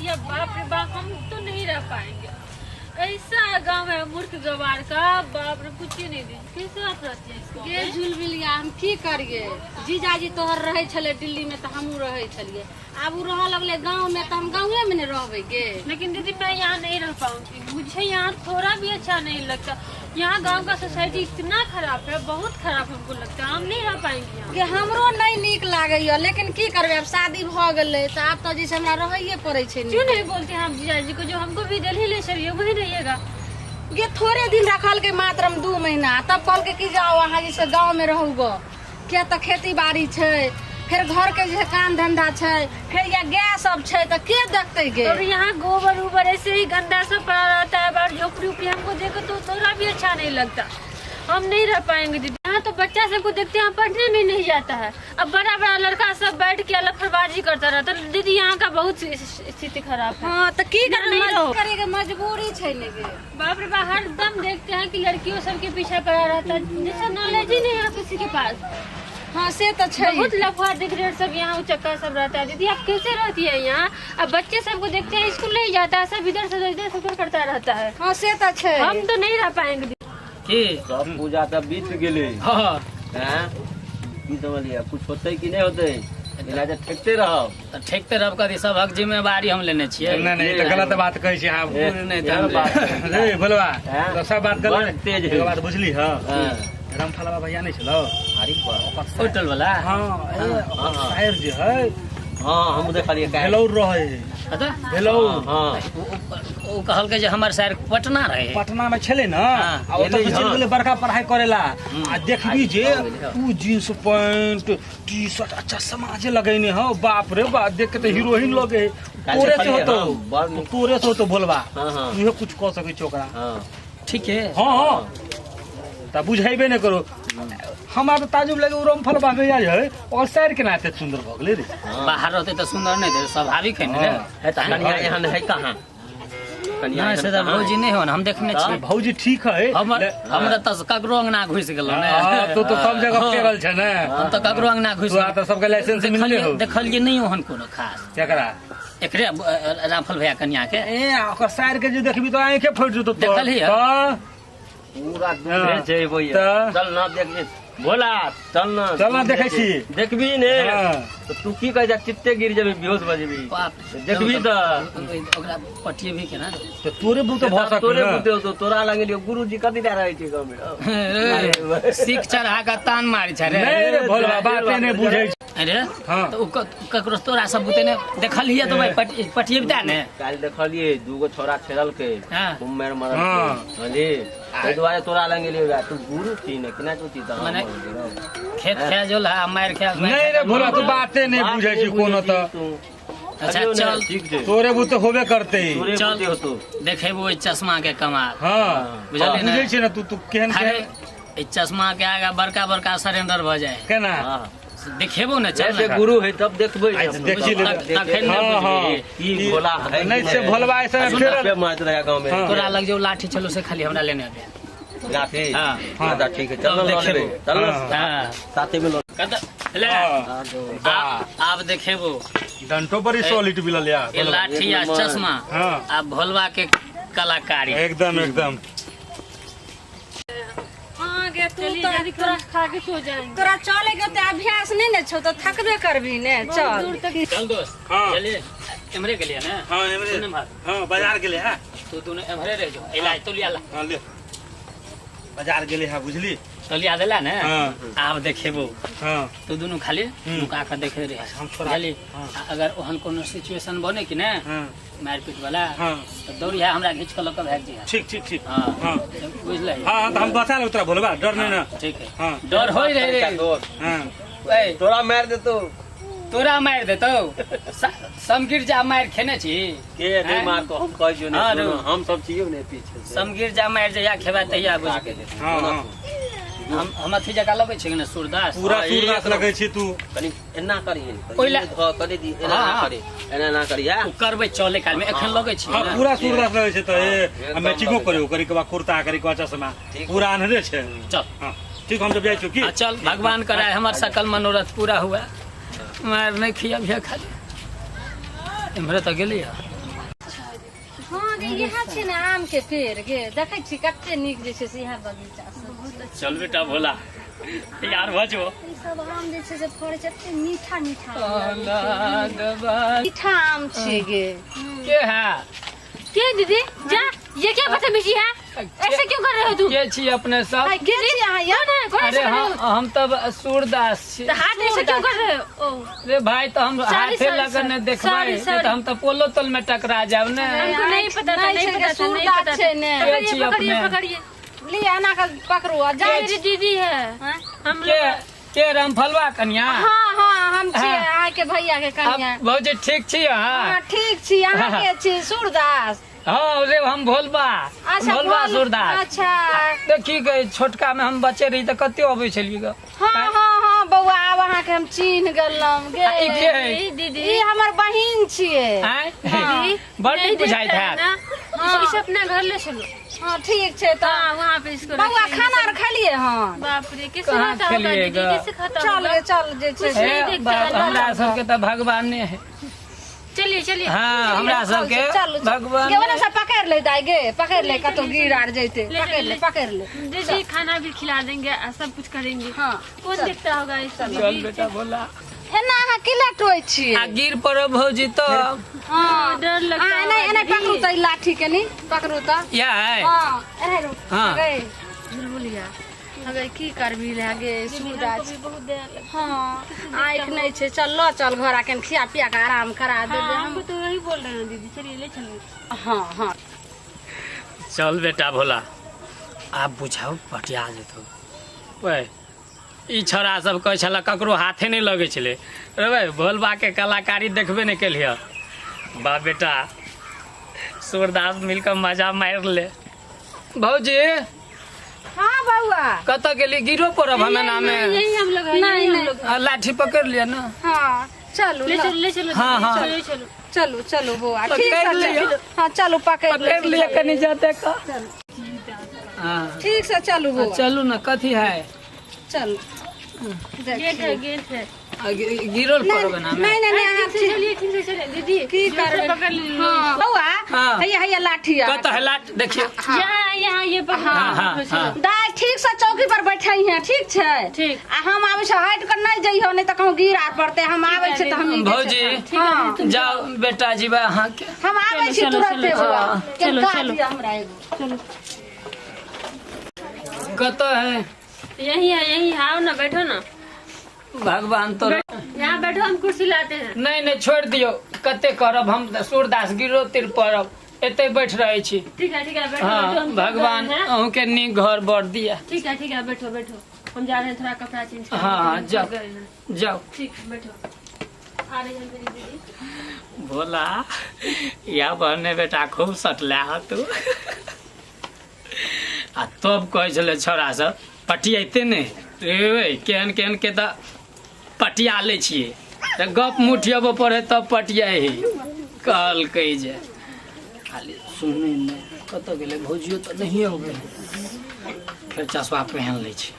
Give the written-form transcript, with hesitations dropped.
भैया, बाप रे बाप, हम तो नहीं रह पाएंगे। ऐसा गांव है मूर्ख गवार का, बाप रे कुछ ही नहीं दी। कैसे आप रहती है इसको? गे झुलबिलिया, हम की करिए? जीजाजी तोहर रहै छलै दिल्ली में तऽ हमहूँ रहै छलियै। आब उ रहऽ लगलै गाँव में तऽ हम गाँवे में ने रहबै गे। लेकिन दीदी मैं यहाँ नहीं रह पाऊंगी, मुझे यहाँ थोड़ा भी अच्छा नहीं लगता। यहाँ गांव का सोसाइटी इतना खराब है, बहुत खराब हमको लगता है, हम नहीं रह पाएंगे यहाँ। गे हमरो नहीं नीक लागैया, लेकिन की करबै, आब शादी भऽ गेलै तऽ आब तऽ जे छै हमरा रहैये पड़ै छै ने। क्यों नहीं बोलते हैं आप जीजाजी को, जो हमको भी दिल्ली ले चलिए वही रहिएगा। गे थोड़े दिन रखलकै मात्र 2 महीना, तब कहलकै कि जाओ अहाँ जे छै गाँव में रहू गो, किया तऽ खेती बाड़ी छै, फिर घर के जे काम धंधा छै, फिर या गाय सब छै तऽ के देखतै गे? और यहाँ गोबर उबर ऐसे ही गंदा सब पड़ा रहता है, बाहर झोपड़ी उपड़ी हमको देखो तो थोड़ा भी अच्छा नहीं लगता, हम नहीं रह पाएंगे दीदी। यहाँ तो बच्चा सबको देखते हैं पढ़ने में नहीं जाता है, अब बड़ा बड़ा लड़का सब बैठ के लफड़बाजी करता रहता है। दीदी यहाँ का बहुत स्थिति खराब है। हाँ तो की नहीं रहो। करेगा, मजबूरी छै ने गे। बाप रे बाप, हर दम देखते हैं कि लड़कियों सबके पीछे पड़ा रहता है, जैसा नॉलेज ही नहीं है किसी के पास। हाँ से तो छै। बहुत लफड़ा दिख रहे सब यहाँ, उचक्का सब रहता है। दीदी आप कैसे रहती है यहाँ? अब बच्चे सबको देखते हैं स्कूल नहीं जाता है, सब इधर से इधर से उधर करता रहता है। हाँ से तो छै। हम तो नहीं रह पाएंगे। की सब पूजा तऽ बीत गेलै। हाँ। हैं, की समझलियै, कुछ होतै कि नहि होतै, एना जे ठेकते रहब तऽ ठेकते रहब कथी, सबहक जिम्मेवारी हम लेने छियै। नहि नहि, ई तऽ गलत बात कहै छी अहाँ। नहि एहन बात रे बोलबा हैं? तऽ सब बात बड़ गलत तेज है। एगो बात बुझली हँ? हाँ। रामफलवा भैया नहि छलौ? अरे बाप। होटल वाला? हाँ, ए, ओकर सायर जे है हाँ, हमहूँ देखलियै काल्हि। भेलौर रहै। कतऽ? भेलौर। हाँ। ओ कहलकै जे हमर सायर पटना रहे। पटना में छलै ने, हाँ। आ ओतऽ से एलै, चलि हाँ। गेलै बड़का पढ़ाई करेला। आ देखबी जे आ उ जींस पैंट टी शर्ट अच्छा समाजे लगैने हौ, बाप रे बाप, देख के तऽ हीरोइन लगे। काल्हि तोरे से देखलियै, होतौ, हाँ, बड़ नीक। तोरे से होतौ भोलबा। हाँ, हाँ। इहो कुछ कऽ सकै छै ओकरा। हाँ। ठीक है। हाँ हाँ, तऽ बुझेबे नहि करो। हमरा तऽ ताजुब लगे उ रामफलवा भैया जे है, ओकर सायर केना एते सुन्दर भऽ गेलै रे। बाहर रहते तऽ सुन्दर नहि रहते, स्वाभाविक है ने रे। है तऽ कनिया एहन है कहाँ? कनिया नहि से एहन तऽ कहाँ? भौजी नहि हो, हम देखने छियै। भौजी ठीक है। हमर हमरा तऽ ककरो अंगना घुसि गेलौ ने। हाँ, तू तऽ सब जगह फेरल छै ने। हम तऽ ककरो अंगना घुसि तोरा तऽ सबके लाइसेंस मिलले हौ। देखलियै नहि ओहन कोनो खास। केकरा? एकरे रामफल भैया कनिया के। ए, ओकर सायर के जे देखबी तऽ आँखे फटि जेतौ तोहर। देखलही हँ? तऽ पूरा दूधे छै भैया। तऽ? चल ना देख, भोला चल ना। चल ना देखै छी। देखबी ने हाँ। तऽ तू की कहै छै, चित्ते गिर जेबी, बेहोश भऽ जेबी। बाप रे। देखबी तऽ। ओकरा पटिएबी केना? तऽ तोरे बुते भऽ सकतौ तोरे ने। बुते होतौ, तोरा लग गेलियौ गुरुजी कथी लए रहै छै गाँव में? रे, सीख चढ़ा कऽ तान मारै छै रे। नहि रे भोलबा, बाते नहि बुझै छै। अरे हाँ। तऽ ओ ककरो तोरा सब बुते ने देखलियै तऽ भाइ पटिएबता ने। काल्हि देखलियै दूगो छोरा छेड़लकै, हाँ। खूब मारि मारलकै। हाँ। बुझली, ताहि दुआरे तोरा लग गेलियौ रह। तू गुरु छी ने, केना चोती तऽ मने खेत खा जोल आ मारि खा। नहि रे भोला, तू बाते नहि बुझै छी कोनो तऽ। अच्छा चल, ठीक छै, तोरे बुते होबे करतै। तोरे चल। बुते होतौ। देखेबो ओहि चश्मा के कमाल। हाँ, बुझलियै ने? बुझै छी ने तू, तू केहन अरे केहन एहि चश्मा के आगा बड़का बड़का सरेंडर भऽ जाए। केना? हाँ। देखेबो ने, चल जैसे ने। गुरु है तब देखबै। आइ तऽ देखी लेबै। तखन ने हाँ, हाँ। बुझबही। की भोला है नहि से भोलबा ऐसे सुन फेरल। पे मारैत रहै गाँव में। हाँ। तोरा लग जो लाठी छलो से खाली हमरा लेने आबे। लाठी? हाँ। अच्छा ठीक है, चल ना तब लऽ देखेबो। लेबै। चल ना। हाँ। साथे में लऽ। कतऽ ले। हाँ। आब देखेबो। डंटो बड़ी सॉलिड मिलल या। ये लाठी आ एक नंबर। चश्मा हाँ। आ भोलवा के कलाकारी। एकदम एकदम। हाँ गे, तू चलिए तऽ जल्दी तोरा खा के सो जाएंगे। तोरा चले के ओते अभ्यास नहि ने छौ तऽ थकबे करबी ने। चल दूर तक चल दोस्त। हाँ। चलिए एम्हरे गेलियै ने? हाँ, एम्हरे। सुन एम्हर। हाँ, बाजार गेलै है। तू दुनू एम्हरे रहि जो। एला तोलिया ला। हाँ, ले। बाजार गेलै है, बुझली? तोलिया देला ने? हाँ। आब देखेबो। हाँ। तू दुनू खाली नुका के देखे रहे। हम छोड़ा। बुझली? हाँ। आ अगर ओहन कोनो सिचुएशन बने कि ने, हाँ। मारपीट वाला, हाँ। तऽ दौड़िया हमरा घींच के लऽ के भागि जइहा। ठीक ठीक ठीक। हाँ। हाँ। बुझलै? हाँ हाँ, तऽ हम बचा लेब तोरा भोलबा, डर नहि ने। ठीक है। हाँ। डर होइ रहे रे। हाँ। ए, तोरा मारि देतौ। तोरा मारि देतौ। समगिर जा मारि खेने छी? के नहि हैं? मारतौ, हम कहै छियौ ने, हाँ, सुन, रो। हम सब छियौ ने पीछे से। समगिर जा मारि जहिया खेबै तहिया बुझ गेलै। हाँ, हाँ। हम अथी जकाँ लगै छै ने सूरदास? पूरा हाँ, सूरदास एक लगै छी तू। कनि एना करिहेन, ओहि ला- धऽ कनि दी, एना हाँ, ना हाँ। करी, एना ना करी, ओ करबै चले काल में, एखन लगै छै हाँ, ने। पूरा सूरदास लगै छै तऽ ए, एकदम आ मैचिंगो लगै करियौ, करी के बाद कुर्ता, करी के बाद चश्मा, ठीक। पूरा अन्हरे छै। चल। हाँ, ठीक, हम जब जाइ छियौ की? हाँ, चल, भगवान कराए हमर सकल मनोरथ पूरा हुआ। मार नहि खिया खाली। एम्हरे तऽ गेलियै। गे इएह छै ने आम के पेड़ गे, देखै छी कते नीक जे छै से इएह बगीचा सब। चल बेटा भोला, तैयार भऽ जो। ई सब आम जे छै से फड़ै छै, एते मीठा मीठा आम लगै छै। मीठा आम छै गे। के है? के दीदी जा, ये क्या बदतमीजी है, ऐसे क्यों कर रहे हो तुम? के छी अपने सब? आइ के छी अहाँ यार? कौन है, कौन अरे ऐसे कर रहे हम हो? हम तब सूरदास छी। तो हाथ ऐसे क्यों कर रहे हो? ओ रे भाई, तो हम Sorry, हाथे sorry, लगन sorry. देखबै Sorry, नहीं sorry. तो हम तो पोलो तल में टकरा जाब ने। हमको नहीं पता था, नहीं नहीं छै पता गे, था, नहीं सूरदास पता था। छै ने। के छी पकड़िए, अपने? पकड़िए। लिअ एना के पकड़ू आ जाय। मेरी दीदी है। हाँ? हम के लोग के रामफलवा कन्या? हाँ हाँ, हम छी हाँ। अहाँ के भैया के कन्या। अब भौजी ठीक छी अहाँ? हाँ ठीक छी। अहाँ के छी सूरदास? हाँ रे, हम भोलबा। अच्छा, भोलबा सूरदास। अच्छा। देखी गई, छोटका में हम बचे रही तऽ कते अबै छलियै ग। हाँ हाँ हाँ बौआ, आब अहाँ के हम चिन्ह गेलहुँ गे। आ, ई के है? ई दीदी। ई हमर बहिन छियै। आँय? दीदी, बड़ नहीं नीक बुझाइत देखता है हैत। ना। इसे अपना घर ले चलो। हाँ ठीक छै तऽ। हाँ वहाँ पे इसको बौआ रखेंगे। खाना आर खेलियै हन? बाप रे, कैसे कहाँ खाता होगा खेलिएगा? दीदी, कैसे खाता चल होगा? गे, चल जे छै से। नहीं हे देखता बाप, है। हमरा सबके तऽ भगवाने है। चलिए चलिए। हाँ, हमरा सबके चल भगवान गे, ओने से पकड़ ले दाई गे, पकड़ ले, कतौ गिर आर जैते। ले, पकड़ ले, ले। पकड़ ले। दीदी खाना भी खिला देंगे आ सब कुछ करेंगे। हाँ, कौन चल। देखता होगा इसको? चल दीदी बेटा भोला। एना अहाँ किला टोय छियै? आ गिर पड़ब भौजी तऽ। हाँ डर लगता आ, एना होगा एना दीदी। पकड़ू तऽ ई लाठी के नी पकड़ू तऽ। या है? हाँ एना रो। हाँ। गे बुलबुलिया अगे की करबी रे गे सूरदास? हमको भी बहुत दया लगता। हाँ आँखि नहि छै। चल ल चल घर, आ कनि खिया पिया के आराम करा देबै। हाँ, हम हमको तो वही बोल रहे हैं दीदी, चलिए ले चलिए। हाँ हाँ चल बेटा भोला, आब बुझाउ पटिया जेतौ। ओए ई छौड़ा सब कहै छलै ककरो हाथे नहि लगै छलै। रे भाई, भोलबा के कलाकारी देखबे नहि केलियै। बा बेटा सूरदास मिलके मजा मारि ले। भौजी। हाँ बौआ। कतऽ गेली? गिरो पड़ब हम एना में। यही हम लोग हैं, नहीं, यही हम नहीं। लोग हैं। आ, लाठी पकड़ लिअ ना। हाँ चलू ले ल। चलो, ले चलो हाँ, दीदी, हाँ। चलो चलो। चलू चलू बौआ, पकड़ ठीक से लिअ। चलू। हाँ चलू, पकड़ पकड़ लिअ कनि जाते का। हाँ ठीक से चलू बौआ। चलू ना, कथी है? चलू। गेट है, गेट है। आ, गिरल पड़ब एना में। नहीं नहीं नहीं, अहाँ ठीक से चलिए, ठीक से चलिए दीदी। की जोर से करबै? पकड़ लीजिए। हाँ बौआ। हाँ। हैया हैया लाठी आ। कतऽ है लाठ? देखियौ। यहाँ यहाँ ये पकड़। हाँ, हाँ, हाँ। दाइ ठीक से चौकी पर बैठे हैं, ठीक छै? ठीक। आ हम आबै छै, हटि कऽ नहि जइहो, नहि तऽ कहूँ गिर आर पड़तै। हम आबै छै तऽ हम भौजी। हाँ जाओ बेटा जी बा अहाँके। हम आबै छी चलो, तुरंते चलो, बौआ। चलो, चलो चलो। चलो हमरा एगो कतऽ है? यही है, यही है, आओ ना, बैठो ना। भगवान तो यहाँ बैठो, हम कुर्सी लाते हैं। नहि नहि, छोड़ि दियौ, कते करब हम। सूरदास गिरो तिर पड़ब, एते बैठ रहै छी। ठीक है, ठीक है, बैठो। बैठो, हाँ हम भगवान हैं? अहूँके नीक घर बर दिया। ठीक है, ठीक है, बैठो बैठो, हम जा रहे हैं थोड़ा कपड़ा चेंज करने। हाँ, हाँ, हम जाओ। गए हैं। जाओ। ठीक है, बैठो, आ रही है मेरी दीदी। भोला या बहने बेटा खूब सटला ह तू। आ तब कहै छलै छौड़ा सब पटियाइते ने रे, केहन केहन के तऽ पटिया लै छियै तऽ गप मुठियबो पड़े तब पटियाइ है। कहलकै जे खाली सुनै नहि। कतऽ गेलै भौजियो? तऽ नहिए अबै। फेर चश्मा पहिन लै छै।